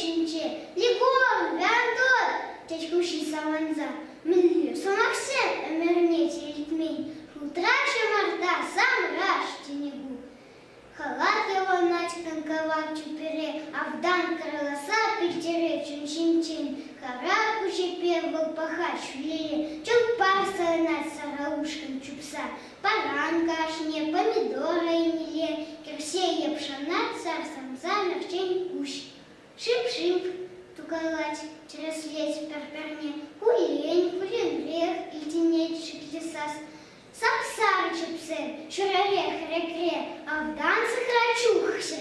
ҫинче. Легон, Виандот, тет хуҫи савӑнса. Мӗнле сӑмахсем ӗмӗрне те илтмен. Шултра ҫӑмарта самраш тенӗ ку. Халат йӑванать кӑн-кӑвак тӳпере, Автан кӑрласа пӗлтерет ун ҫинчен. Хара куҫӗпе вӑл пӑхать ҫӳлелле, Чӑл-пар сӑнать сара ушкӑн чупса. Паранкӑ ашне, помидор айнелле Кӗрсе йӑпшӑнать сар сӑмса мерчен куҫ. Шип-шип тукалать, тӗрӗслет пӗр-пӗрне, Хуллен, хулленрех илтӗнет шиклӗ сас. Сап-сарӑ чӗпсем, ҫӳререх рекре, Автан сыхра чух ҫӗре.